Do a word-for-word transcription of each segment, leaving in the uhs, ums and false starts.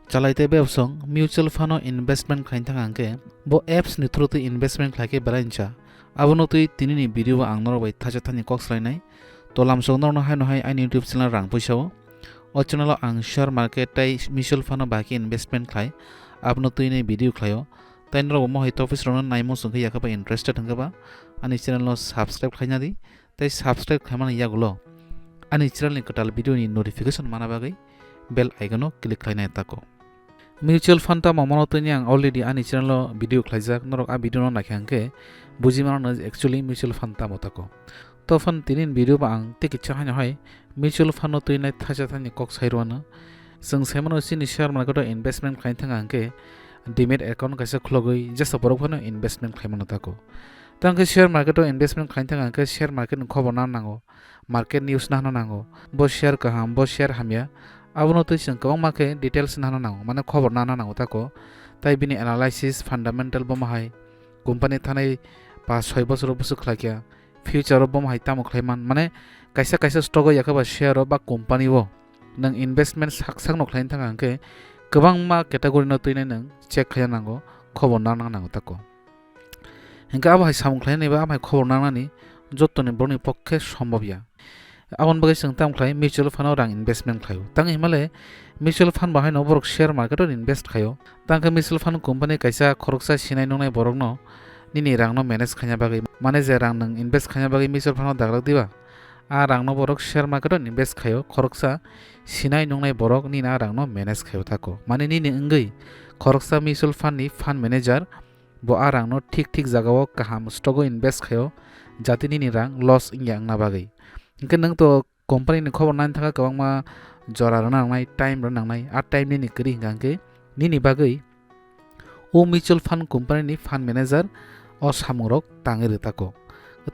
Chalai tei bebsong mutual fund o investment khlaina thang hwnkhe bo apps ni through twi investment khlai khe belai ncha. Abono twi tinini video o ang norok bai thaisa thani kok swlainai. To lamsong norokno haino hai aini YouTube channel rang puisa o. O channel o ang share market tei mutual fund o bahai khe investment khlai. Abono twi nai video khlaio. Tei norok bo mohai topics rokno naimo chwng khe yakhe ba interested hwnkhe ba ani channel no subscribe khlaina di. Tei subscribe khlaimani yagulo ani channel ni kwtal video ni notification mana bagwi bell icon o click khlainai tako. Mutual fund tamo mono twi ang already ani channel o video khlaijak, norok a video no naikha hwnkhe buji mano actually mutual fund tamo tako. To phano tini video ba ang tei kicha haino hai mutual fund no twi nai thaisa thani kok sai rwano. Chwng sai mano chini share market o investment khlaina thang hwnkhe demat account kaisa khulogwi jesa borok phano investment khlai mano tako. Tang khe share market o investment khlaina thang hwnkhe share market ni khobor na nango, market news na hana nango, bo share kaham, bo share hamya, abono twi chwng kwbangma khe details na hana nango, mane khobor na hana nango tako. Tai bini analysis, fundamental bo mahai, company thanai pas soi bosor bwswk khlai kha, future o bo hai tamo khlai man, mane kaisa kaisa stock o yakhe ba share o ba company o nwng investment sak sak no khlai thang hwnkhe kwbangma category no twi nai nwng check khlai nango, khobor na nango tako. Hwnkhe abo hai samung khlai nai ba abo hai khobor na nani joto ni borok ni pokke sombab ya. Aboni bagwi chwng tamo khlai mutual fund o rang investment khlaio. Tang himale mutual fund bahai no borok share market o invest khlaio. Tang khe mutual fund company kaisa khoroksa sinai nungnai borok no nini rang no manage khaina bagwi, mane je rang nwng invest khaina bagwi mutual fund o dagrak diba, a rang no borok share market o invest khlaio. Khoroksa sinai nungnai borok nini a rang no manage khlaio tako. Mane nini wngwi khoroksa mutual fund ni fund manager bo a rang no thik thik jaga o kaham stock o invest khlaio, jate nini rang loss wngya wngna bagwi. Hwnkhe nwng to company ni khobor nani thangkha kwbangma jora rwna nangnai, time rwna nangnai, a time nini kwrwi hwnkha hwnkhe nini bagwi o mutual fund company ni fund manager o samung rok tangwi rw tako.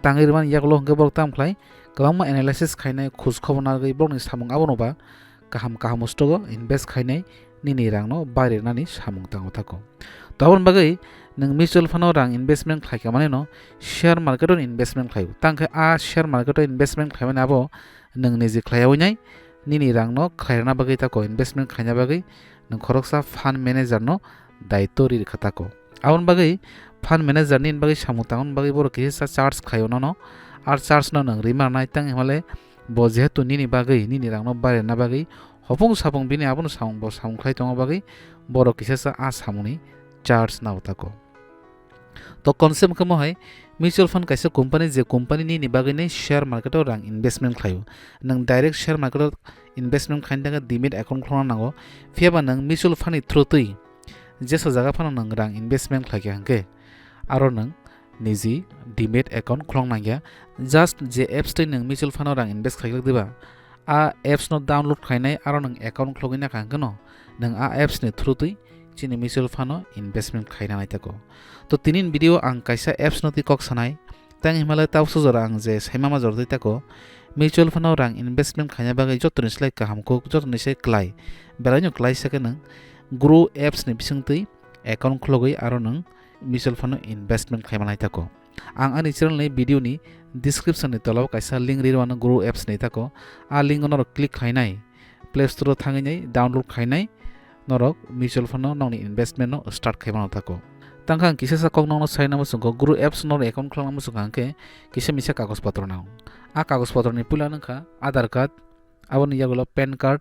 Tangwi rwmani yagulo hwnkhe borok tamo khlai kwbangma analysis khainai, khoj khobor narwgwi borokni samung abono ba kaham kaham stock o invest khainai, nini rang no bairwi rwnani samung tango tako. To aboni bagwi nwng mutual fund o rang investment khlai kha mani no share market o investment khlaio. Tang khe a share market o investment khlaimani abo nwng niji khlaiyawi nai, nini rang no khlai rwna bagwi tako, investment khlaina bagwi nwng khoroksa fund manager no daitw ri rwkha tako. Aboni bagwi fund manager nini bagwi samung tangmani bagwi borok kisa charge khlaio nono, ar charge no nwng rima rwnai tang himale bo jehetu nini bagwi, nini rang no bairwi rwna bagwi hopung sapung bini abono samung bo samung khlai tongma bagwi borok kisa sa a samung ni charge nao tako. To concept khe mo hai, mutual fund kaisa company, je company nini bagwi nai share market o rang investment khlaio. Nwng direct share market o investment khaina thangkhe demat account khulokna nango. Phiya ba nwng mutual fund ni through twi jesa jaga phano nwng rang investment khlai kha hwnkhe aro nwng niji demat account khulok nangya. Just je apps twi nwng mutual fund o rang invest khlai glak diba, a apps no download khlainai aro nwng account khulogwi nakha hwnkhe no nwng a apps ni through twi chini mutual fund o investment khaina nai tako. To tini ni video ang kaisa apps no twi kok sanai, tang himale tabuksa jora ang je saima ma jora twi tako, mutual fund o rang investment khaina bagwi jotoni slai kaham kuk, jotoni se klai, belaino klai sa khe nwng Grow apps ni bisingtwi account khulogwi aro nwng mutual fund o investment khaima nai tako. Ang ani channel ni video ni description ni tola o kaisa link ri rwano Grow apps ni tako. A link o norok click khainai, Play Store o thangwi nai download khainai, norok mutual fund o nokni investment no start khaimano tako. Tangkha ang kisa sa kok nokno saina muchungo, Grow apps norok account khulangna muchungo hwnkhe kisa misa kagoj potro nango. A kagoj potro ni puila wngkha Aadhaar card, aboni yagulo pan card,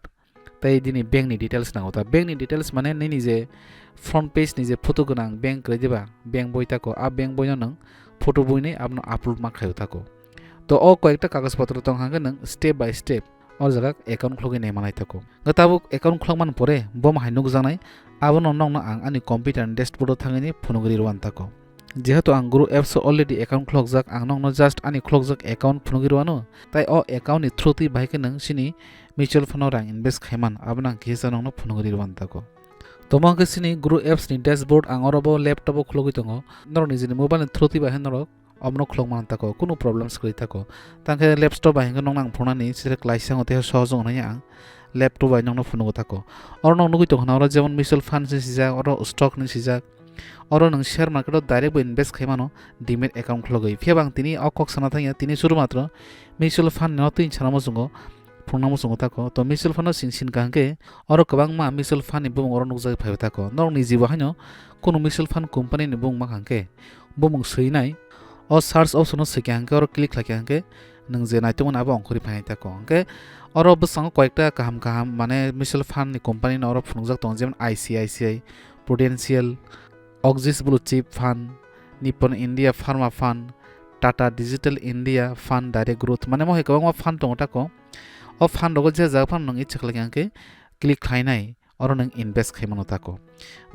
tei dini bank ni details nango ta. Bank ni details mane nini je front page ni je photo gwnang bank kwrwi diba, bank boi tako, a bank boi no nwng photo buinwi abono upload ma khaio tako. To o koyekta kagoj potro tong hwnkhe nwng step by step o jaga account khulogwi nai manai tako. Hwnkhe tabuk account khulokmani pore bo hai nukjaknai, abono nokno ang ani computer ni dashboard o thangwi phunugwi rwna tako. Jehetu ang Grow apps o already account khulokjak, ang nokno just ani khulokjak account phunugwi rwano, tai o account ni through twi bahai khe nwng chini mutual fund o rang invest khaiman, abono ang kisa nokno phunugwi rwna tako. Tamo hwnkhe chini Grow apps ni dashboard ang oro bo laptop o khulogwi tongo, norok nijini mobile ni through twi bahai norok omono khulok man tako, kunu problems kwrwi tako. Tang khe laptop bai hwnkhe nokno ang phunuknani sere klaisa wngo tei sohoj wngo hwnwi ang laptop bai nokno phunugo tako. Oro nok nugwi tongkha na oro jemon mutual funds ni swijak, oro stock ni swijak. Oro nwng share market o direct bo invest khai mano demat account khulogwi. Phiya bo ang tini o kok sana thangya, tini suru matro mutual fund ni no twi sana muchungo phunukna muchungo tako. To mutual fund no sing sin kaham khe oro kwbangma mutual fund ni bumung oro nukjagwi phaiwi tako. Norok ni jibo haino kunu mutual fund company ni bumung ma kaham khe bumung swinai. O search option no swi kaham khe oro click khlai kaham khe nwng je naitugmani abo ongkhorwi phainai tako. Hwnkhe oro bwskango koyekta kaham kaham mane mutual fund ni company no oro phunukjak tongo, jemon I C I C I, Prudential, Axis Blue Chip Fund, Nippon India Pharma Fund, Tata Digital India Fund, Direct Growth, mane mo hai kwbangma fund tongo tako. O fund rogo je jaga phano nwng icha khlai kaham khe click khlainai, oro nwng invest khaimano tako.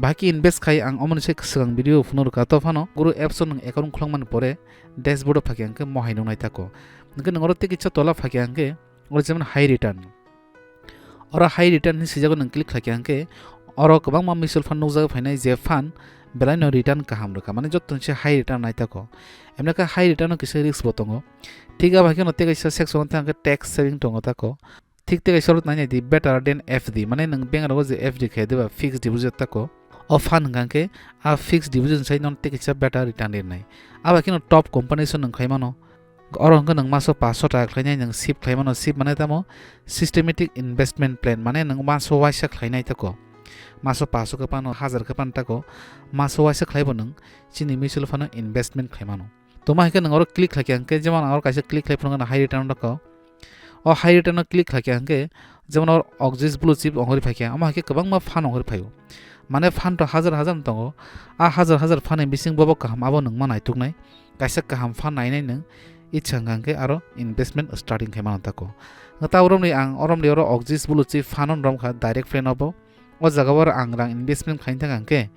Bahai khe invest khai ang omoni se swkang video phunukha, to phano Guru apps o nwng account khulokmani pore dashboard o phai kaham khe mo hai nuknai tako. Hwnkhe nwng oro tei kisa tola phai kaham khe oro jemon high return. Oro high return hinwi swijak o nwng click khlai kaham khe oro kwbangma mutual fund nukjagwi phainai je fund belaino return kaham rwkha, mane joto ni se high return nai tako. Emne khe high return o kisa risk bo tongo. Thik abo hai kheno tei kaisa section o thang khe tax saving tongo tako. Thik tei kaisa oro nainai di better than F D, mane nwng bank rogo je F D khai diba fixed deposit tako. O fund hwnkha khe a fixed deposit sai nono tei kaisa better return rinai. Abo hai kheno top company se nwng khaimano. Oro hwnkhe nwng maso paanso taka khlainai nwng sip khlaimano, sip mane tamo systematic investment plan, mane nwng maso waisa khlainai tako. Maso paanso khe phano, hajar khe phano tako, maso waisa khlaibo nwng chini mutual fund o investment khlaimano. Toma hai khe nwng oro click khlai khe hwnkhe jemon ang oro kaisa click khlai phano high return rokho. O high return o click khlai khe hwnkhe jemon oro Axis Blue Chip ongkhorwi phai khe, omo hai khe kwbangma fund ongkhorwi phaio. Mane fund to hajar hajar no tongo. A hajar hajar fund ni bising bobo kaham abo nwng ma naituknai. Kaisa kaham fund nainai nwng ichha hwnkha hwnkhe aro investment starting khai mano tako. Hwnkhe ta oromni ang oromni oro Axis Blue Chip fund no romkha direct plan obo. O jaga o ang rang investment khaina thang hwnkhe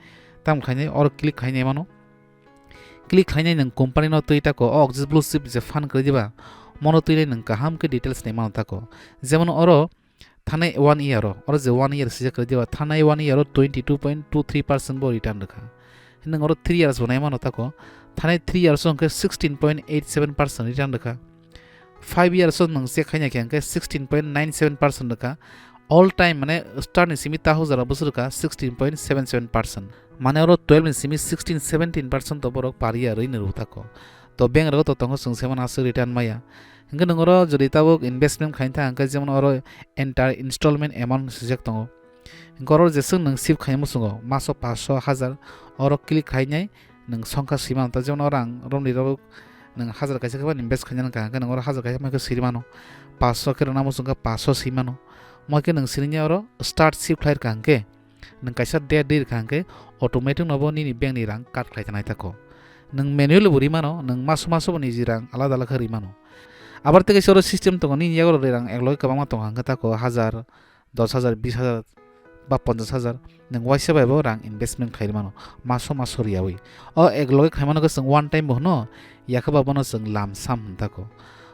tam khainai oro click khainai mano. Click khlainai nwng company no twi tako, o Axis Blue Chip je fund kwrwi diba, mono twinai nwng kaham khe details nai mano tako. Jemon oro thanai one year o, oro je one year sijak kwrwi diba, thanai one year o twenty two point two three percent bo return rwkha. Nwng oro three years bo nai mano tako, thanai three years o hwnkhe sixteen point eight seven percent return rwkha. Five years o nwng check khaina khe hwnkhe sixteen point nine seven percent rwkha. All time mane start ni simi ta hujaro bwswk rwkha sixteen point seven seven percent. Mane oro twelve ni simi sixteen seventeen percent to borok per year rwi nw rw tako. To bank rogo to tongo chwng se mano aswk return maya. Hwnkhe nwng oro jodi tabuk investment khaina thang hwnkhe jemon oro enter installment amount swijak tongo. Hwnkhe oro jeswk nwng sip khaina muchungo maso paanso, hajar oro click khainai nwng songkha swi mano. Ta jemon oro ang romni rok nwng hajar kaisa khe invest khaina nang kha hwnkhe nwng oro hajar kaisa mai khe siri mano. Paanso khe rwna muchung khe paanso swi mano. Mo khe nwng siri oro start sip khlai rwkha hwnkhe nwng kaisa date ri rwkha hwnkhe automatic no bo nini bank ni rang cut khlai tanai tako. Nwng manually bo ri mano, nwng maso maso bo niji rang alada alada khe ri mano. Abar tei kaisa oro system tongo, nini yago rang eklogi kwbangma tongo hwnkhe tako hajar, dos hajar, bis hajar ba ponchas hajar nwng waisa bai bo rang investment khlai mano maso maso riyawi. O eklogi khlaimano khe chwng one time bo hwno, yakhe ba bono chwng lump sum hwn tako.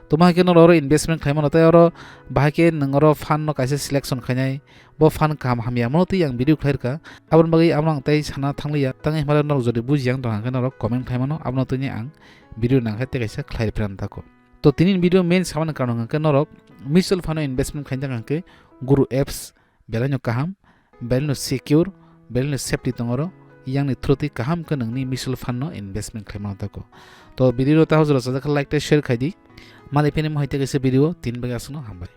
Toma hai khe norok oro investment khlaimano tei oro bahai khe nwng oro fund no kaisa selection khainai, bo fund kaham hamya mono twi ang video khlai rwkha. Aboni bagwi abono ang tei sana thangliya, tangwi hwnba norok jodi bujiya wng tong hwnkhe norok comment khlaimano, abono twi ang video nangkhe tei kaisa khlai rwphina tako. To tini video main samani karon hwnkhe norok mutual fund o investment khaina thang hwnkhe Guru apps belaino kaham, belaino secure, belaino safety tongo oro, yang ni through twi kaham khe nwngni mutual fund no investment khlaimano tako. To video no ta hojora sajak khe like tei share khai di. Mali phini mohai tei kaisa video tin bagwi aswkno hambai.